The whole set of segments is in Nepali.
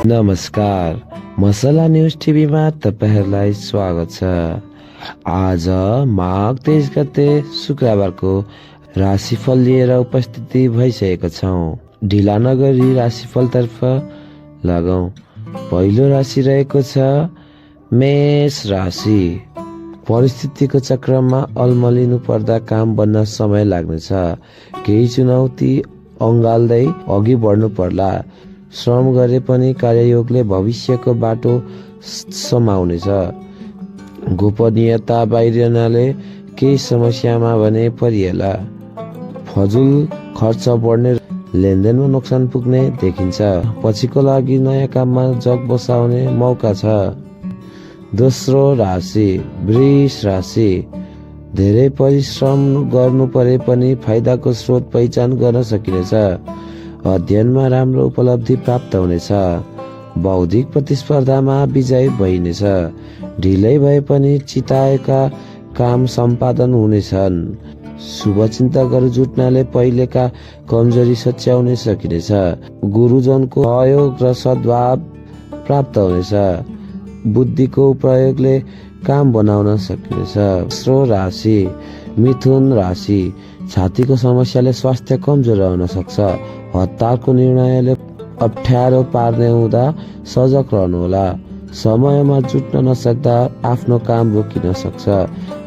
नमस्कार, मसला न्युज टिभीमा तपाईहरुलाई स्वागत छ। आज माघ 23 गते शुक्रबारको राशिफल लिएर उपस्थिति भइसकेको छौं। ढिला नगरी राशिफलतर्फ लगौं। पहिलो राशि रहेको छ मेष राशि। परिस्थितिको चक्रमा अल्मलिनु पर्दा काम बन्न समय लाग्नेछ। केही चुनौती अँगाल्दै अघि बढ्नु पर्ला। श्रम गरे पनि कार्ययोगले भविष्यको बाटो समाउनेछ। गोपनीयता बाहिरिनाले केही समस्यामा भने परिएला। फजुल खर्च बढ्ने, लेनदेनमा नोक्सान पुग्ने देखिन्छ। पछिको लागि नयाँ काममा जग बसाउने मौका छ। दोस्रो राशि वृष राशि। धेरै परिश्रम गर्नु परे पनि फाइदाको स्रोत पहिचान गर्न सकिनेछ। अध्ययनमा राम्रो उपलब्धि प्राप्त हुनेछ। बौद्धिक प्रतिस्पर्धामा विजय भइनेछ। ढिलै भए पनि चिताएका काम सम्पादन हुनेछन्। शुभचिन्तकहरू जुट्नाले पहिलेका कमजोरी सच्याउन सकिनेछ। गुरुजनको सहयोग र सद्भाव प्राप्त हुनेछ। बुद्धिको प्रयोगले काम बनाउन सकिनेछ। तेस्रो राशि मिथुन राशि। छातीको समस्याले स्वास्थ्य कमजोर रहन सक्छ। हतारको निर्णयले अप्ठ्यारो पार्ने हुँदा सजग रहनुहोला। समयमा जुट्न नसक्दा आफ्नो काम रोकिन सक्छ।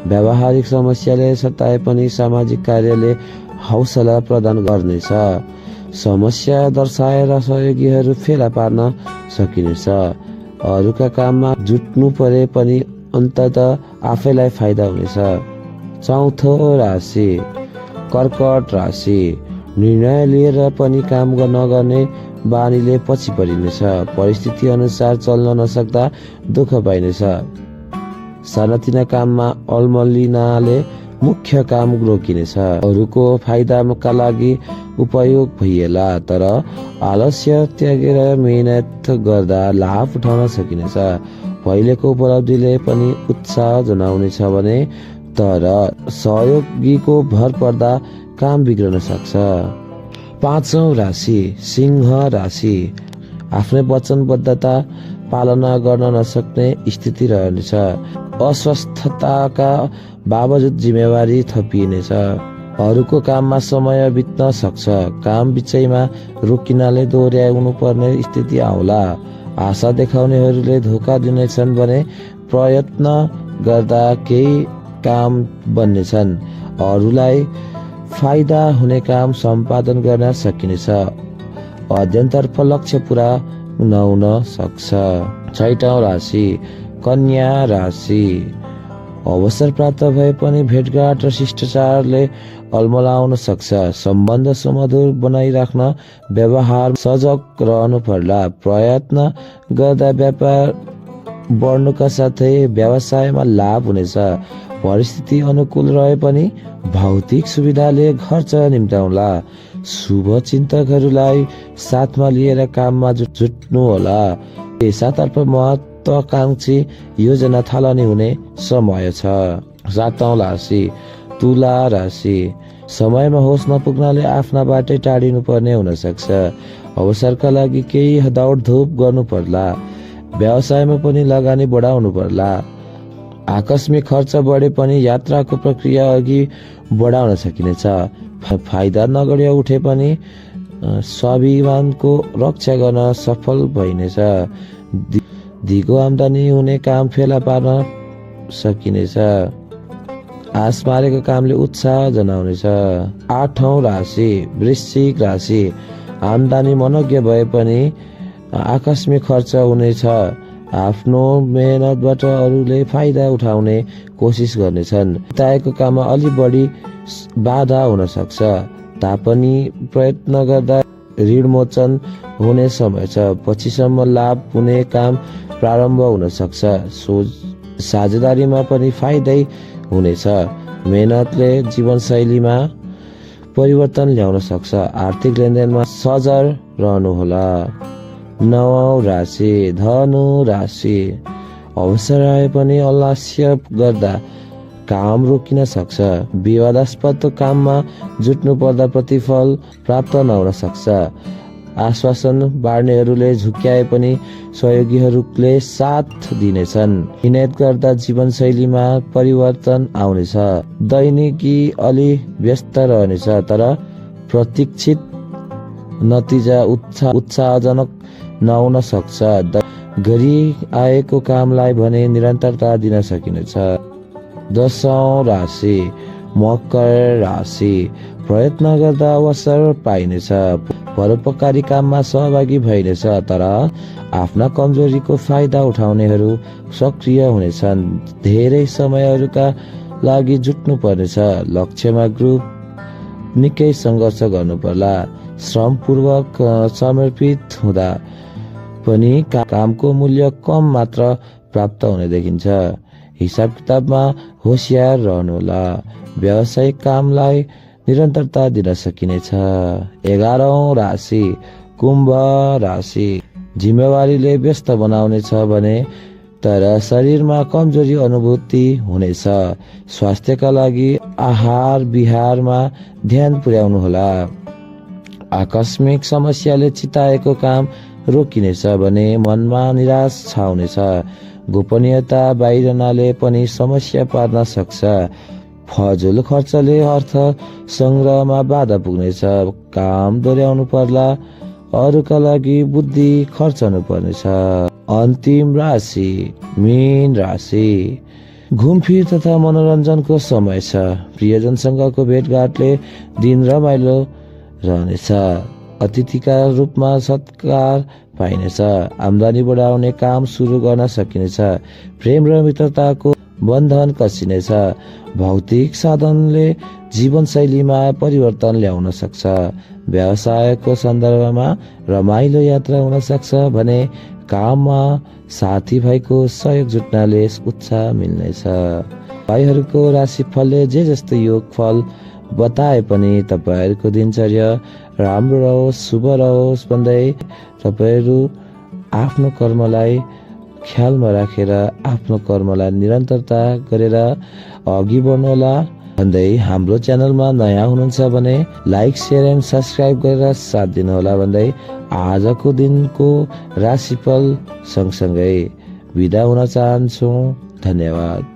व्यावहारिक समस्याले सताए पनि सामाजिक कार्यले हौसला प्रदान गर्नेछ। समस्या दर्शाएर सहयोगीहरू फेला पार्न सकिनेछ। अरूका काममा जुट्नु परे पनि अन्ततः आफैलाई फाइदा हुनेछ। चौथो राशि कर्कट राशि। निर्णय लिएर पनि काम नगर्ने बानीले पछि परिनेछ। परिस्थिति अनुसार चल्न नसक्दा दुःख पाइनेछ। सानातिना काममा अल्मलिनाले मुख्य काम रोकिनेछ। अरूको फाइदाका लागि उपयोग भइएला, तर आलस्य त्यागेर मेहनत गर्दा लाभ उठाउन सकिनेछ। पहिलेको उपलब्धिले पनि उत्साह जनाउनेछ भने तर सहयोगीको भर पर्दा काम बिग्रन सक्छ। पाँचौं राशि सिंह राशि। आफ्नै वचनबद्धता पालना गर्न नसक्ने स्थिति रहनेछ। अस्वस्थताका बावजुद जिम्मेवारी थपिनेछ। अरूको काममा समय बित्न सक्छ। काम बिचैमा रोकिनाले दोहोर्याउनु पर्ने स्थिति आउला। आशा देखाउनेहरूले धोका दिनेछन् भने प्रयत्न गर्दा केही काम बन्नेछन्। अरूलाई फाइदा हुने काम सम्पादन गर्न सकिनेछ। अध्ययनतर्फ लक्ष्य पूरा नहुन सक्छ। छैटौं राशि कन्या राशि। अवसर प्राप्त भए पनि भेटघाट र शिष्टाचारले अल्मलाउन सक्छ। सम्बन्ध सुमधुर बनाइराख्न व्यवहार सजग रहनु पर्ला। प्रयत्न गर्दा व्यापार बढ्नुका साथै व्यवसायमा लाभ हुनेछ। परिस्थिति अनुकूल रहे पनि भौतिक सुविधाले खर्च निम्त्याउला। शुभ चिन्तकहरूलाई साथमा लिएर काममा जुट्नु होला। पेसातर्फ महत्वाकांक्षी योजना थालनी हुने समय छ। सातौं राशि तुला राशि। समयमा होस नपुग्नाले आफ्ना बाटै टाढिनु पर्ने हुन सक्छ। अवसरका लागि केही दौडधुप गर्नु पर्ला। व्यवसायमा पनि लगानी बढाउनु पर्ला। आकस्मिक खर्च बढे पनि यात्राको प्रक्रिया अघि बढाउन सकिनेछ। फाइदा नगरी उठे पनि स्वाभिमानको रक्षा गर्न सफल भइनेछ। दिगो आम्दानी हुने काम फेला पार्न सकिनेछ। आस मारेको कामले उत्साह जनाउनेछ। आठौं राशि वृश्चिक राशि। आम्दानी मनोज्ञ भए पनि आकस्मिक खर्च हुनेछ। आफ्नो मेहनतबाट अरूले फाइदा उठाउने कोसिस गर्नेछन्। बिताएको काममा अलि बढी बाधा हुन सक्छ। तापनि प्रयत्न गर्दा ऋण मोचन हुने समय छ। पछिसम्म लाभ हुने काम प्रारम्भ हुन सक्छ। साझेदारीमा पनि फाइदै हुनेछ। मेहनतले जीवनशैलीमा परिवर्तन ल्याउन सक्छ। आर्थिक लेनदेनमा सजग रहनुहोला। नवौं राशि धनु राशि। अवसर आए पनि अलास्य गर्दा काम रोकिन सक्छ। विवादास्पद काममा जुट्नु पर्दा प्रतिफल प्राप्त नहुन सक्छ। आश्वासन बाँड्नेहरूले झुक्याए पनि सहयोगीहरूले साथ दिनेछन्। मिहिनेत गर्दा जीवनशैलीमा परिवर्तन आउनेछ। दैनिकी अलि व्यस्त रहनेछ, तर प्रतीक्षित नतिजा उत्साहजनक नहुन सक्छ। गरी आएको कामलाई भने निरन्तरता दिन सकिनेछ। 10औं राशि मकर राशि। प्रयत्न गर्दा अवसर पाइनेछ। परोपकारी काममा सहभागी भइनेछ, तर आफ्ना कमजोरीको फाइदा उठाउनेहरू सक्रिय हुनेछन्। धेरै समयहरूका लागि जुट्नु पर्नेछ। लक्ष्यमा ग्रुप निकै सङ्घर्ष गर्नुपर्ला। श्रमपूर्वक समर्पित हुँदा पनि कामको मूल्य कम मात्र प्राप्त हुने देखिन्छ। हिसाब किताबमा होसियार रहनुहोला। व्यावसायिक कामलाई निरन्तरता दिन सकिनेछ। 11औं राशि कुम्भ राशि। जिम्मेवारीले व्यस्त बनाउनेछ भने तर शरीरमा कमजोरी अनुभूति हुनेछ। स्वास्थ्यका लागि आहार विहारमा ध्यान पुर्याउनुहोला। आकस्मिक समस्याले चिताएको काम रोकिनेछ भने मनमा निराश छाउनेछ। गोपनीयता बाहिरनाले पनि समस्या पार्न सक्छ। फजुल खर्चले अर्थ संग्रहमा बाधा पुग्नेछ। काम दोहोऱ्याउनु पर्ला। अरूका लागि बुद्धि खर्चनु पर्नेछ। अन्तिम राशि मीन राशि। घुमफिर तथा मनोरञ्जनको समय छ। प्रियजनसँगको भेटघाटले दिन रमाइलो रहनेछ। अतिथिका रूपमा सत्कार पाइनेछ। आम्दानी बढाउने काम सुरु गर्न सकिनेछ। प्रेम र मित्रताको बन्धन कसिनेछ। भौतिक साधनले जीवनशैलीमा परिवर्तन ल्याउन सक्छ। व्यवसायको सन्दर्भमा रमाइलो यात्रा हुन सक्छ भने काममा साथीभाइको सहयोग जुट्नाले उत्साह मिल्नेछ। भाइहरूको राशिफलले जे जस्तो योग फल बताए पनि तपाईँहरूको दिनचर्या राम्रो रहोस्, शुभ रहोस् भन्दै तपाईँहरू आफ्नो कर्मलाई ख्यालमा राखेर आफ्नो कर्मलाई निरन्तरता गरेर अघि बढ्नुहोला भन्दै हाम्रो च्यानलमा नयाँ हुनुहुन्छ भने लाइक, सेयर एन्ड सब्सक्राइब गरेर साथ दिनुहोला भन्दै आजको दिनको राशिफल सँगसँगै बिदा हुन चाहन्छु। धन्यवाद।